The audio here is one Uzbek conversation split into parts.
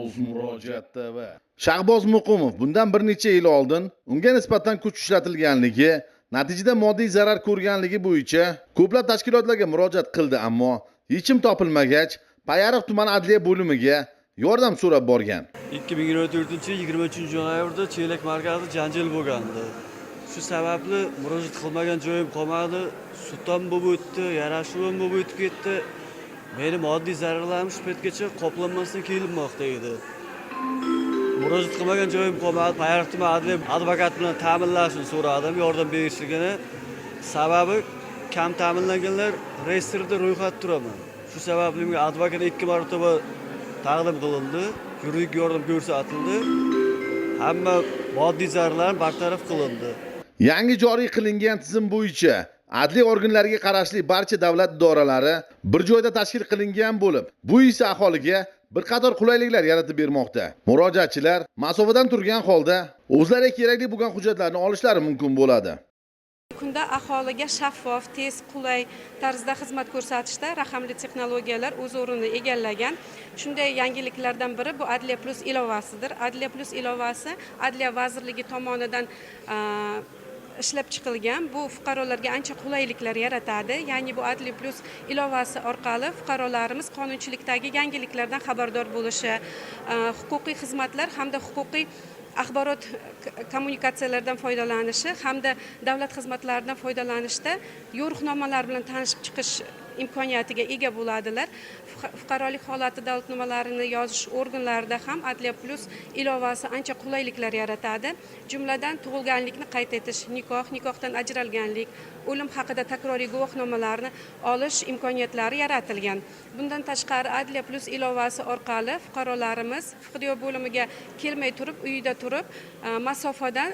O'z Murojaat TV. Shahboz Muqimov bundan bir necha yil oldin unga nisbatan kuch ishlatilganligi, natijada moddiy zarar ko'rganligi bo'yicha ko'plab tashkilotlarga murojaat qildi, ammo yechim topilmagach, Payariq tuman adliya bo'limiga yordam so'rab borgan. 2024 yil 23 noyabrda Chelak markazida janjal bo'lgandi. Shu sababli murojaat qilmagan joyim qolmadi. Sud ham bo'lib o'tdi, yarashuv ham bo'lib o'tib ketdi. Meni moddiy zararlarim shu paytgacha qoplanmasdan kelinmoqda edi. Murojaat qilmagan joyim qolmadi. Payariq tuman adliya advokat bilan ta'minlashni so'radim, yordam berishligini. Sababi kam ta'minlanganlar reyestrda ro'yxatda turaman. Shu sababli menga advokat 2 marotaba taqdim qilindi, yuridik yordam ko'rsatildi. Hamma moddiy zararlar bartaraf qilindi. Yangi joriy qilingan tizim bo'yicha adliya organlariga qarashli barcha davlat idoralari bir joyda tashkil qilingan bo'lib, bu esa aholiga bir qator qulayliklar yaratib bermoqda. Murojaatchilar masofadan turgan holda o'zlariga kerakli bo'lgan hujjatlarni olishlari mumkin bo'ladi. Kunda aholiga shaffof, tez, qulay tarzda xizmat ko'rsatishda raqamli texnologiyalar o'z o'rnini egallagan. Shunday yangiliklardan biri bu Adliya Plus ilovasidir. Adliya Plus ilovasi Adliya vazirligi tomonidan ishlab chiqilgan. Bu fuqarolarga ancha qulayliklar yaratadi. Ya'ni bu Adliya Plus ilovasi orqali fuqarolarimiz qonunchilikdagi yangiliklardan xabardor bo'lishi, huquqiy xizmatlar hamda huquqiy axborot kommunikatsiyalardan foydalanishi hamda davlat xizmatlaridan foydalanishda yo'riqnomalar bilan tanishib chiqish imkoniyatiga ega bo'ladilar. Fuqarolik holati dalolatnomalarini yozish organlarida ham Adliya Plus ilovasi ancha qulayliklar yaratadi. Jumladan, tug'ilganlikni qayd etish, nikoh, nikohdan ajralganlik, o'lim haqida takroriy guvohnomalarni olish imkoniyatlari yaratilgan. Bundan tashqari, Adliya Plus ilovasi orqali fuqarolarimiz FHDYo bo'limiga kelmay turib, uyida turib, masofadan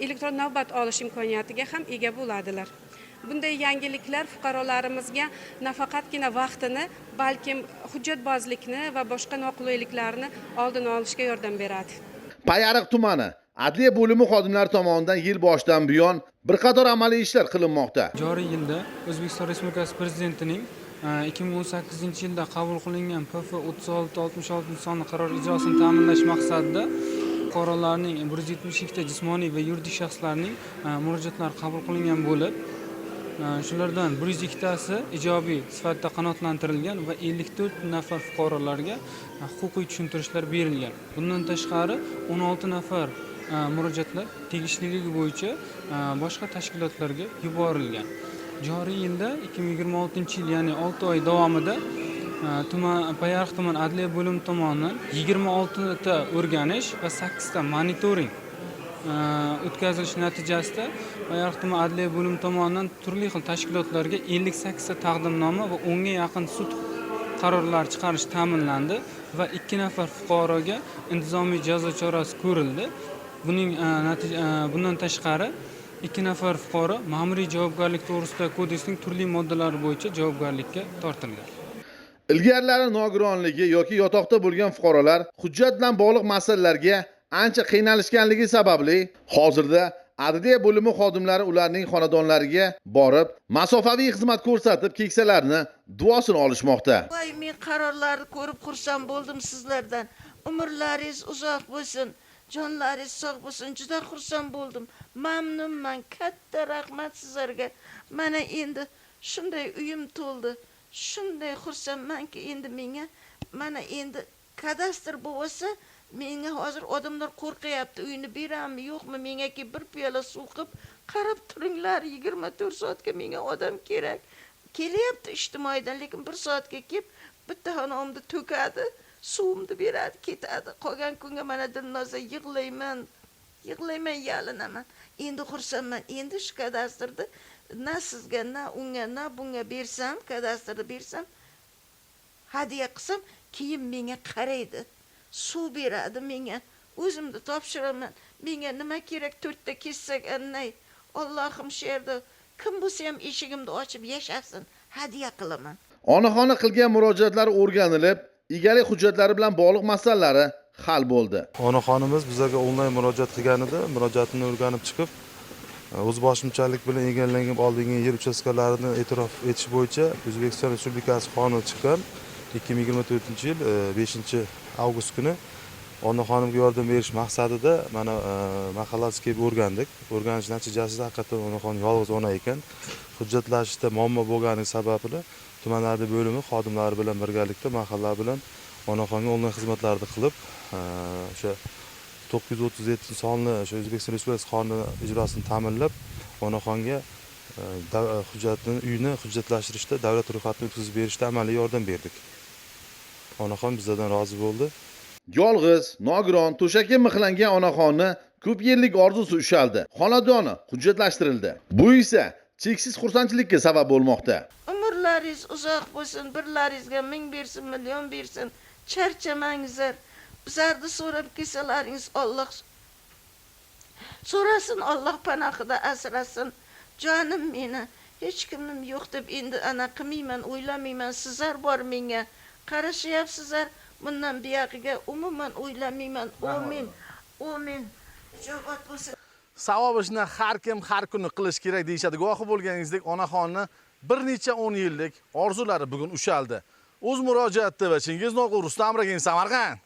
elektron navbat olish imkoniyatiga ham ega bo'ladilar. Bunday yangiliklar fuqarolarimizga nafaqatgina vaqtini, balkim hujjatbozlikni va boshqa noqulayliklarni oldini olishga yordam beradi. Payariq tumani adliya bo'limi xodimlari tomonidan yil boshidan buyon bir qator amaliy ishlar qilinmoqda. Joriy yilda O'zbekiston Respublikasi Prezidentining 2018 yilda qabul qilingan PF 3666 sonli qaror ijrosini ta'minlash maqsadida fuqarolarning 172 ta jismoniy va yuridik shaxslarning murojaatlari qabul qilingan bo'lib, shulardan 102 tasi ijobiy sifatida qanoatlantirilgan va 54 nafar fuqarolarga huquqiy tushuntirishlar berilgan. Bundan tashqari, 16 nafar murojaatlar tegishliligi bo'yicha boshqa tashkilotlarga yuborilgan. Joriy yilda, 2026 yil, ya'ni 6 oy davomida tuman Payariq tuman adliya bo'limi tomonidan 26 ta o'rganish va sakkizta monitoring o'tkazilishi natijasida Payariq tuman adliya bo'limi tomonidan turli xil tashkilotlarga 58 ta taqdimnoma va 10 ga yaqin sud qarorlari chiqarish ta'minlandi va ikki nafar fuqaroga intizomiy jazo chorasi ko'rildi. Bundan tashqari, ikki nafar fuqaro Ma'muriy javobgarlik to'g'risidagi kodeksning turli moddalari bo'yicha javobgarlikka tortilgan. Ilgarilari nogironligi yoki yotoqda bo'lgan fuqarolar hujjat bilan bog'liq masalalarga ancha qiynalishganligi sababli hozirda adliya bo'limi xodimlari ularning xonadonlariga borib, masofaviy xizmat ko'rsatib, keksalarni duosini olishmoqda. Voy, men qarorlarni ko'rib xursand bo'ldim sizlardan. Umrlaringiz uzoq bo'lsin, jonlaringiz sog' bo'lsin. Juda xursand bo'ldim. Mamnunman. Katta rahmat sizlarga. Mana endi shunday uyim to'ldi. Shunday xursandmanki, endi menga mana endi kadastr bo'lsa, menga hozir odamlar qo'rqyapti. Uyni berammi, yo'qmi? Menga kelib bir piyola suv qilib qarab turinglar. 24 soatga menga odam kerak. Kelyapti ijtimoiydan, lekin bir soatga kelib bitta xonamni to'kadi, suvimni beradi, ketadi. Qolgan kunga mana, Dilnoza, yig'layman, yig'layman, yalinaman. Endi xursandman. Endi shu kadastrni na sizga, na unga, na bunga bersam, kadastrni bersam, hadya qilsam, keyin menga qaraydi, suv beradi menga, o'zimni topshiraman. Menga nima kerak? To'rtta kessak annay. Allohim, shu yerda kim bo'lsa ham eshigimni ochib yashasin, hadya qilaman. Onaxoni qilgan murojaatlari o'rganilib, egalik hujjatlari bilan bog'liq masalalari hal bo'ldi. Onaxonimiz bizlarga onlayn murojaat qilgan edi. Murojaatini o'rganib chiqib, o'zboshimchalik bilan egallanib olingan yer uchastkalarini e'tirof etish bo'yicha O'zbekiston Respublikasi qonuni chiqqan 2024 yil 5 Avgust kuni onaxonimga yordam berish maqsadida mana mahallasiga kelib o'rgandik. O'rganish natijasida haqiqatdan onaxon yolg'iz ona ekan. Hujjatlashishda muammo bo'lgani sababli tuman adliya bo'limi xodimlari bilan birgalikda mahalla bilan onaxonga onlayn xizmatlarni qilib, o'sha 937 sonli o'sha O'zbekiston Respublikasi qonuni ijrosini ta'minlab, onaxonga hujjatni, uyni hujjatlashtirishda davlat ro'yxatidan o'tkazib berishda amaliy yordam berdik. Onaxon bizlardan rozi bo'ldi. Yolg'iz, nogiron, to'shakka mixlangan onaxonni ko'p yillik orzusi ushaldi. Xonadoni hujjatlashtirildi. Bu esa cheksiz xursandchilikka sabab bo'lmoqda. Umrlaringiz uzoq bo'lsin, birlaringizga ming bersin, million bersin. Charchamangizlar. Bizlarni so'rab kelsalaringiz Alloh so'rasin, Alloh panohida asrasin. Jonim meni, hech kimim yo'q deb endi ana qilmayman, o'ylamayman. Sizlar bor menga. Qarashyapsizlar. Bundan buyog'iga umuman o'ylamayman. Amin. Amin. Ijobat bo'lsin. Savob ishni har kim har kuni qilish kerak deyishadi. Guvohi bo'lganingizdek, onaxonni bir necha 10 yillik orzulari bugun ushaldi. O'z murojaatda va Chingiz Noqul, Rustam Ragin, Samarqand.